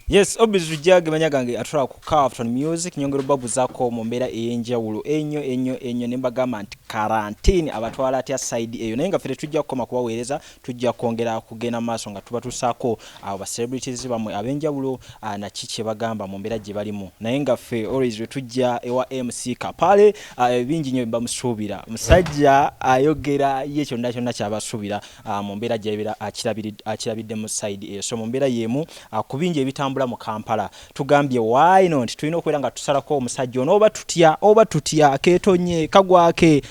Yes, obviously tujja manya gange atula ku Carlton Music. Nyongera obabuzaako mu mbeera ey'enjawulo ennyo ennyo ennyo, ne mbagamba nti quarantine abatwala atya side eyo. Naye nga ffe tetujja kukoma kubaweereza, tujja kwongera kugenda mu maaso nga tubatuusaako abo ba celebrities bammwe ab'enjawulo naki kye bagamba mu mbeera gye balimu. Naye nga ffe always lwe tujja ewa MC Kapale, bingi nnyo bamusuubira. Musajja ayogera ye kyonna kyonna kyabasuubira mu mbeera gy'abeera akirabidde mu side eyo. So mu mbeera y'emu, ku bingi ebitambula mu Kampala, tugambye why not tulina okubeera nga tusalako omusajja ono, oba tutya oba tutya, keetonye kagwake,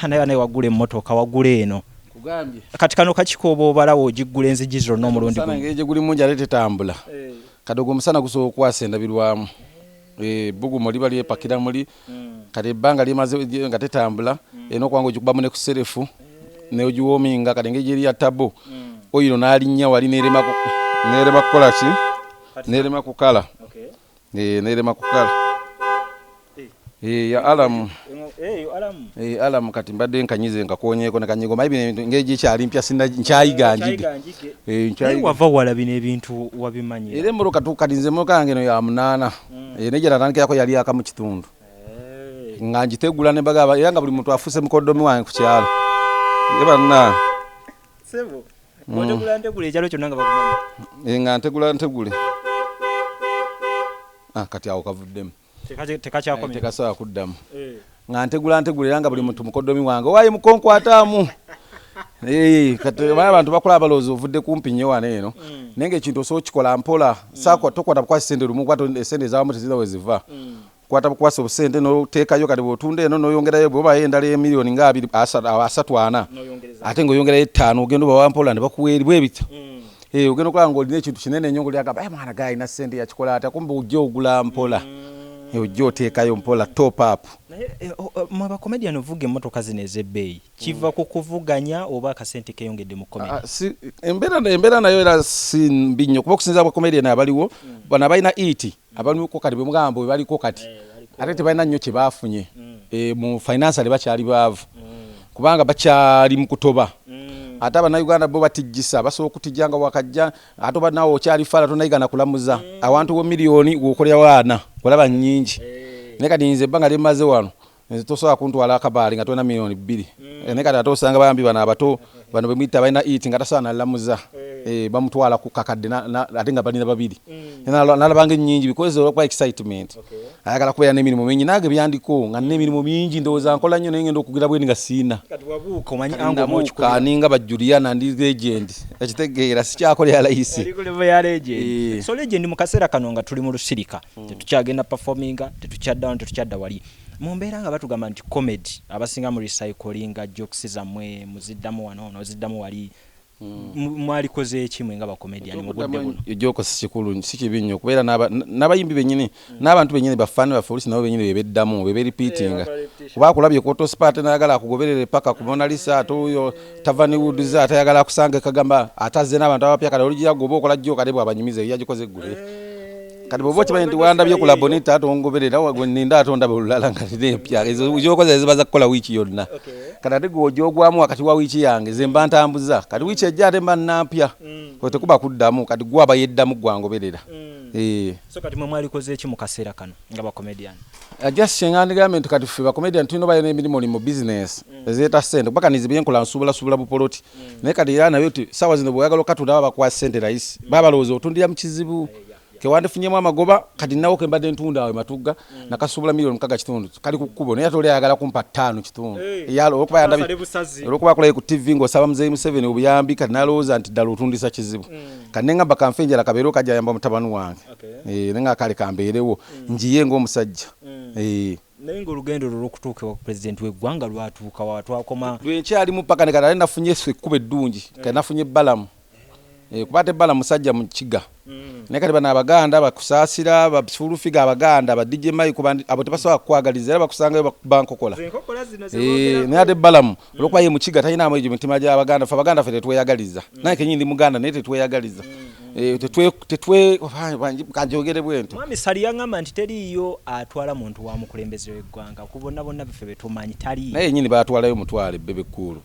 naye wagula emmotoka, wagula eno. Kugambye. Kati kano kakiko oba obalawo ogiggula enzigi zonna omulundi Omusana gumu? Engeri gye guli mungi ate tetambula. Kati ogwo omusana gusobola okukwasa endabirwamu. Ebbugumu liba lyepakira muli. Kati ebbanga limaze nga tetambula, erina okuba nga ogikubamu ne ku self n'ogiwoominga. Kati engeri gyeri ya turbo, oil n'alinnya wali n'erema kukola ki, n'erema kukala. N'erema kukala. Ya alarm. Alarm. Kati mbadde nkanyize nkakonyeeko ne kanyigo. Mayi bino ebintu engeri gyekyali mpya sinna nkyayiga njige. Naye Nkyayiga. Wava wala, bino ebintu wabimanyira? Era emmotoka kati nze emmotoka yange eno ya munaana. Naye gye natandikirako yali akamu kitundu nga ngitegula ne mbagamba, era nga buli muntu afuuse mukoddomi wange ku kyalo ye banna. Sebo, otegula ntegula ekyalo kyonna nga bakumanyi. Nga ntegula ntegule. Ah, kati awo kavuddemu. Tekakyakomye. Tekasobola kuddamu. Nga ntegula ntegula, era nga buli muntu mukoddomi wange, owaaye mukonkwataamu. Kati omanyi abantu bakola balowooza ovudde kumpi nnyo wano eno, naye nga ekintu osobola okikola mpola. Saakwa tokwata bukwasi sente lumu, kuba esente ezawamu tezirina we ziva. Kwata bukwasi obusente n'oteekayo. Kati bw'otunda eno n'oyongerayo, bw'obayo endala emiliyoni nga abiri, asatu, ana, ate ng'oyongerayo ttaano, ogenda obawa mpola ne bakuwa eri bwe bityo. Ogenda okulaba ng'olina ekintu kinene nnyo, ng'oli agamba, "Eh, mwana gaye alina ssente, yakikola atya?" Kumbe ojja ogula mpola. Ojja oteekayo mpola, top up. Naye mwe abacomedian, ovuga emmotoka zino ez'ebbeeyi kiva ku kuvuganya oba akasente keyongedde mu comedy? Ah, si, embeera nayo era si mbi nnyo, kuba okusinziira bwa comedian abaliwo bano abalina it abaliko kati, bwemugamba bwe baliko kati, ate tebalina nnyo kye baafunye. Mu financially bakyali baavu, kubanga bakyali mu kutoba. Ate abannayuganda bo batijjisa, basobola okutijja nga wakajja, ate oba naawe okyali faala, tonayiga na kulamuza. Awantu wo miliyoni gwokolerawo ana, olaba nnyingi. Naye kati nze ebbanga lyemmaze wano, nze tosobola kuntwala akabaali nga tolina miliyoni 2. Naye kati ate osanga bayambi bano abato bano bemuyita balina it nga tasobola nalamuza. Bamutwala ku kakadde ate nga balina babiri. Nalabanga ennyingi because olwokuba excitement, ayagala kubeera n'emirimu mingi. Nange byandiko nga nina emirimu mingi, ndowooza nkola nnyo, naye ngenda okugira bweni nga siina. Kati wabuuka, omanyi ango. Nabuuka ninga ba Juliana, ndi legend, ekitegeera sikyakolera layisi. Oli ku level ya legend. So legend, mu kaseera kano nga tuli mu lusirika, tetukyagenda performinga, tetukyadda wano, tetukyadda wali, mu mbeera nga batugamba nti comedy abasinga mu recyclinga jokes zammwe, muziddamu wano noziddamu wali, mwalikoze ekimwe nga bacomedian mu budde buno? Ejoko si kikulu, si kibi nnyo, kubeera n'abayimbi bennyini n'abantu bennyini, bafaani baffe oluusi nabo bennyini bebeddamu, beberepeatinga, kuba akulabye ku Autospa, ate nayagala akugoberere paka ku Monalisa, ate oyo Tavani Woods ate ayagala akusange kagamba ate azze n'abantu abapya. Kale olugira gwe oba okola joke, ate bwabanyumiza eyo yagikoze eggule. Kati bw'oba okimanyi nti wandabye ku Labonita, ate ongoberera ninda ate ondaba olulala nga nina empya. Ezo gyokoze ziba za kukola wiiki yonna. Kati ate gwe ogyogwamu wakati wa wiiki yange ze mba ntambuza. Kati wiiki ejja ate mba nnampya, kwe tekuba kuddamu. Kati gwe aba yeddamu gwangoberera. So kati mwe mwalikoze eki mu kaseera kano nga bacomedian? Just kyenga ndigambye nti kati ffe bacomedian tulina obayo n'emirimu mu business ezeeta ssente, kuba kanizi byenkola nsuubulasubula bupoloti. Naye kati era nayo ti saawa zino bw'oyagala okatunda, baba bakuwa ssente rahisi, baba balowooza otundira mu kizibu kewandifunyemu amagoba. Kati nawo ke mbadde ntunda awo e Matugga, nakasuubula miliyoni 6.5, kali ku kkubo, naye ate oli ayagala kumpa 5.5. Olwokuba yandabye, Basale busazi. Olwokuba akolayo ku TV ng'osaba Muzeeyi Museveni obuyambi, kati n'alowooza nti ddala otundisa kizibu. Kati ne ŋŋamba kanfe enjala, kabeerewo kajja ayamba mutabani wange. Ne nga kale kambeerewo njiye ng'omusajja. Naye ng'olugendo lwo olw'okutuuka ewa pulezidenti w'eggwanga lwatuuka wa? Twakoma. Lwenkyalimu paka ne kati ate nafunye ekkubo eddungi, kati nafunye Balamu. Kuba ate Balamu musajja mu kiga, naye kati bano Abaganda bakusaasira bafulufiga, Abaganda ba DJ Mike abo tebasobola kukwagaliza, era bakusangayo bakuba nkokola. Enkokola zino. Naye ate Balamu olwokuba ye mukiga, talina egyo mitima gy'Abaganda. Ffe Abaganda ffe tetweyagaliza. Nange kenyini ndi Muganda, naye tetweyagaliza. Tetwe kanjogere bwento. Mwami Sali yangamba nti teriiyo atwala muntu wa mukulembeze w'eggwanga ku bonna bonna biffe betumanyi taliiyo. Naye yennyini baatwalayo mutwale Bebe Cool.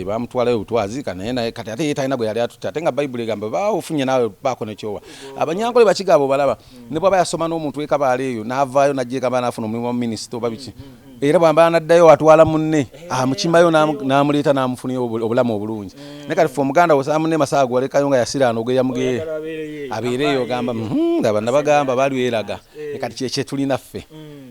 Bamutwalayo butwazi kana naye kati ate ye talina gwe yali atutte, ate nga Bayibuli egamba baawo ofunye naawe baako ne kyowa. Abanyankole Bakiga abo balaba ne bw'aba yasoma n'omuntu w'e Kabaale eyo n'avaayo n'ajja e Kabaale n'afuna omulimu wa minisita oba biki, era bw'aba n'addayo atwala munne amukimayo n'amuleeta n'amufunira obulamu obulungi. Naye kati ffe Omuganda osanga munne Masaka gwalekayo nga yasiraana ogeya mugeya abeereyo ogamba nga nabagamba baali weeraga. Kati kye kyetulina ffe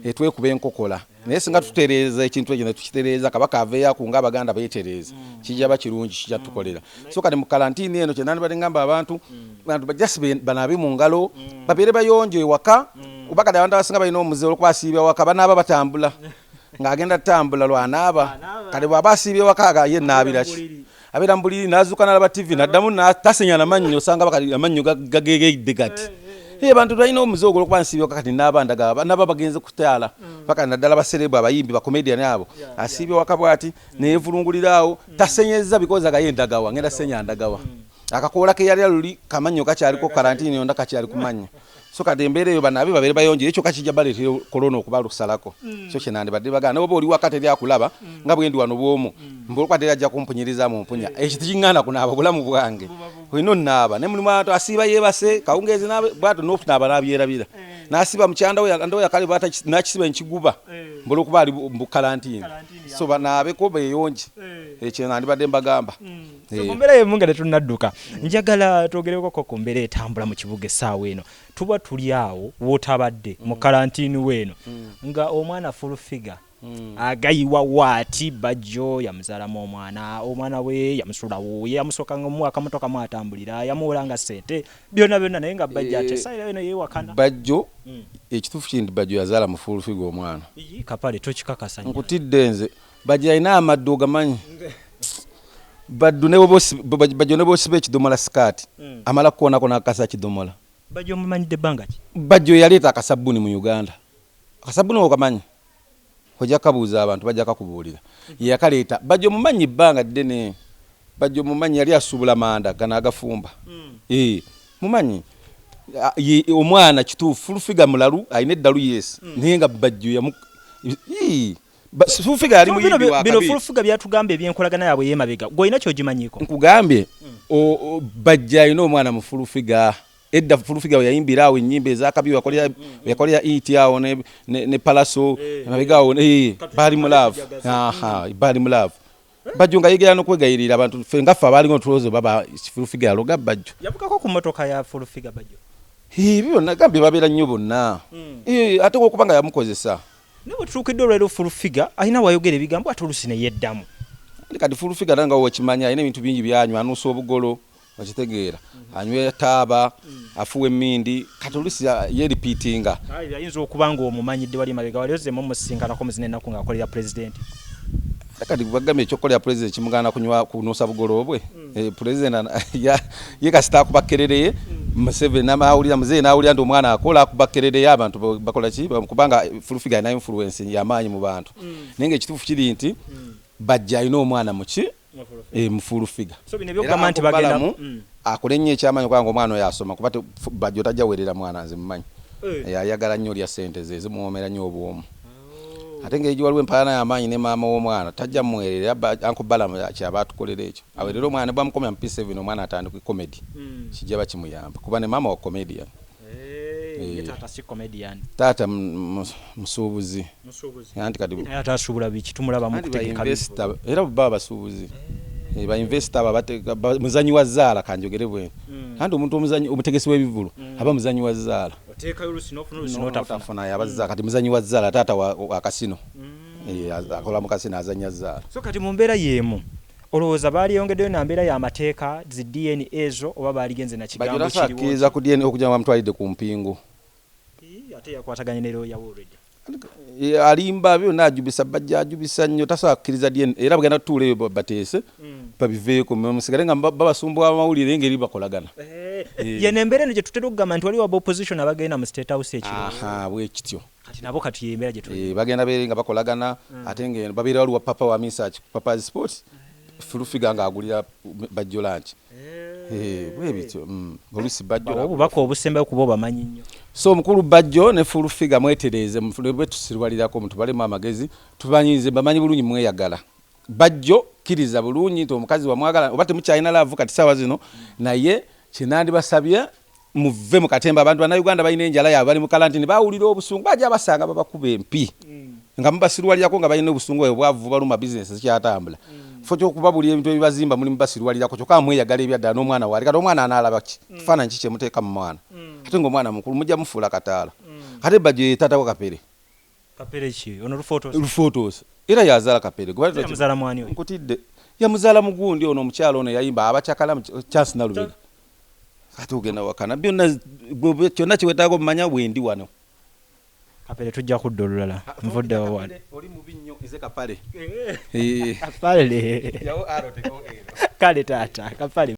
etwekuba enkokola. Naye singa tutereeza ekintu ekyo ne tukitereeza, Kabaka aveeyo akunga Abaganda beetereeze, kijja ba kirungi, kijja tukolera. So kati mu kalantiini eno kye nandibadde ngamba abantu, bantu bajasi banaabe mu ngalo, babeere bayonjo ewaka, kuba kati abantu abasinga balina omuze olwokuba asiibye waka, banaaba batambula ng'agenda tambula lwanaaba. Kati bw'aba asiibye waka nga ye naabira ki? Abeera mu buliri n'azuuka n'alaba TV n'addamu tasenya na mannyo, osanga bakati amannyo gagegedde gati. Abantu balina omuze ogwo olwokuba nsiibye waka kati naaba ndaga, naba bagenze kutyala paka naddala baserebu, abayimbi, bakomedian abo, asiibye waka bw'ati neyeevulungulira awo tasenyeza because aga ye ndagawa ngenda senya ndagawa. Akakoola ke yalya luli kamannyo kakyaliko, karantiini yonna kakyali ku mannyo. So kati embeera eyo banaabe babeere bayonjo, ekyo kakijja baleetera korona okuba lusalako. So kye nandibadde bagamba, ne bw'oba oli waka teri akulaba nga bwe ndi wano bw'omu, mbu olwokuba teri ajja kumpunyiriza mu mpunya, ekyo tekiŋŋaana kunaaba bulamu bwange, olina onnaaba. Naye mulimu abantu asiiba yeebase kawungeezi bw'atyo n'okunaaba n'abyerabira, n'asiiba mu kyandawo kale n'akisiba enkiguba mbu olwokuba ali mu kalantiini. So banaabeko beeyonje, ekyo nandibadde mbagamba. So mu mbeera y'emu nga tetunnadduka, njagala twogerekoko ku mbeera etambula mu kibuga essaawa eno. Tuba tuli awo w'otabadde mu kalantiini weeno nga omwana Full Figure agayiwa waati Bajjo yamuzaalamu omwana, omwana we yamusulawo, ye yamusookanga omuwa akamotoka mwatambulira, yamuwolanga ssente byonna byonna, naye nga Bajjo ate essaawa eno yeewakana. Bajjo, ekituufu kiri nti Bajjo yazaala mu Full Figure omwana. Ii, kapale tokikakasa nnyo. Nkutidde nze. Bajjo alina amaddu ogamanyi. Baddu ne bw'oba Bajjo ne bw'osiba ekidomola sikaati, amala kukoonako n'akasa kidomola. Bajjo mumanyidde ebbanga ki? Bajjo yaleeta akasabbuni mu Uganda. Akasabbuni okamanyi? Ojja kabuuza abantu bajja kakubuulira. Ye yakaleeta. Bajjo mumanyi ebbanga ddene. Bajjo mumanyi yali asuubula manda gano agafumba. Mumanyi. Ye, omwana kituufu Full Figure mulalu, alina eddalu, yes. Naye nga Bajjo yamu Ii, Full Figure yali So muyimbi wa bino kabi. Full Figure byatugamba ebyenkolagana yaabwe ey'emabega, gwe olina ky'ogimanyiiko? Nkugambye, Bajjo alina omwana mu Full Figure. Edda Full Figure we yayimbira awo ennyimba ez'akabi, yakolera it awo ne Palaso, emabega awo, baali mu love. Aha, baali mu love. Bajjo nga yeegera n'okwegayirira abantu, ffe nga ffe abaalinga otulowooza baba Full Figure yaloga Bajjo. Yavugako ku mmotoka ya Full Figure Bajjo? Ebyo byonna gambye babeera nnyo bonna. Ate okuba nga yamukozesa. Naye bwe tutuukidde olwaleero Full Figure alina wayogera ebigambo ate oluusi ne yeddamu. Kati Full Figure nga wekimanya alina ebintu bingi byanywa, anuusa obugolo, okitegeera, anywa taaba, afuwa emmindi, kati oluusi yeeripiitinga. Aye, ayinza okuba ng'omumanyidde wali emabega, wali ozzeemu omusisinkanako mu zino ennaku ng'akolera pulezidenti. Ate kati bagambye ekyokukolera pulezidenti kimugaana kunywa kunuusa bugolo bwe. Pulezidenti ye kasita akuba kerere ye, Museveni n'awulira, muzeeyi n'awulira nti omwana akola akuba kerere ye, abantu bakola ki? Kubanga Full Figure alina influence y'amaanyi mu bantu. Naye ng'ekituufu kiri nti Bajjo alina omwana mu ki? Mu Full Figure. So bino ebyokugamba nti bagenda Balamu akole nnyo ekyamaanyi kubanga omwana oyo asoma, kuba Bajjo tajja weerera mwana, nze mumanyi. Ayagala nnyo olya ssente ze, zimuwoomera nnyo obwomu. Ate ng'eri waliwo empalana y'amaanyi ne maama w'omwana, tajja mmuweerera, Uncle Balamu kyaba atukolera ekyo. Aweerere omwana ne bwamukomya mu P7 omwana atandike comedy. Kijja bakimuyamba kuba ne maama wa comedian. Ye taata si comedian. Taata musuubuzi. Musuubuzi. Anti kati naye ate asuubula biki? Tumulaba mu Anti kutegeka ba investor, era baba basuubuzi. Ba investor abo muzanyi wa zzaala, kanjogere bwe. Anti omuntu omuzanyi, omutegesi w'ebivvulu, aba muzanyi wa zzaala. Oteekayo oluusi n'ofuna, oluusi No, n'otafuna. n'otafuna, yaba zzaala. Kati muzanyi wa zzaala, taata wa kasino. Akola mu kasino, azannya zzaala. So kati mu mbeera y'emu, olowooza baaliyongeddeyo na mbeera y'amateeka zi DNA ezo oba baaligenze na kigambo Bajjo kiriwo? Akkiriza ku DNA okugira ngo bamutwalidde ku mpingu. Ii, ate yakwataganye ne lawyer we already. Alimba byonna ajubisa, Bajjo ajubisa nnyo, tasobola kukkiriza DNA. Era bagenda kutuula eyo bateese, babiveeko, musigale nga babasumbuwa amawulire engeri bakolagana. Yeno embeera eno gye tutera okugamba nti waliwo aba opposition abagenda mu State House ekiro. Aha, bwe kityo. Kati nabo kati ye embeera gye tuli. Bagenda beere nga bakolagana, ate nga babeera waliwo papa wa Misach, Papa's Sport, Full Figure ng'agulira Bajjo lunch. Eh, bwe bityo oluusi Bajjo Obubaka obusembayo kuba obamanyi nnyo. So omukulu Bajjo ne Full Figure, mwetereeze, bwe tusirwalirako, mutubalemu amagezi. Tubanyize, bamanyi bulungi mweyagala. Bajjo, kkiriza bulungi nti omukazi wamwagala oba temukyalina love kati saawa zino, naye kyenandibasabye, muve mu katemba. Abantu bannayuganda balina enjala yaabwe, bali mu kalantini, bawulira obusungu, bajja basanga babakuba empi nga mubasirwalirako, nga balina obusungu bwe bwavu, baluma, bizinesi zikyatambula. Fo kyokubabulira ebintu ebibazimba, muli mubasirwalirako, kyokka mweyagala ebyaddala n'omwana waali. Kati omwana anaalaba ki? Kifaananyi ki kyemuteeka mu mwana? Ate ngaomwana mukulu mujja mufuula kataala. Kate Bajjo ye taata wa Kapere. Kapere ki ono? Lufotos? Lufotos era yazaala Kapere. Yamuzaala mwani oyo? Nkutidde, yamuzaala mugundi ono omukyalo ono yayimba abakyakala, Chance Nalubega. Kati ogenda wakana byonna, kyonna kyewetaaga omumanya wendi wano. Kapere, tujja kudda olulala, nvudde wano. Oli mubi nnyo, nze Kapale. Kapale. Kale taata Kapale.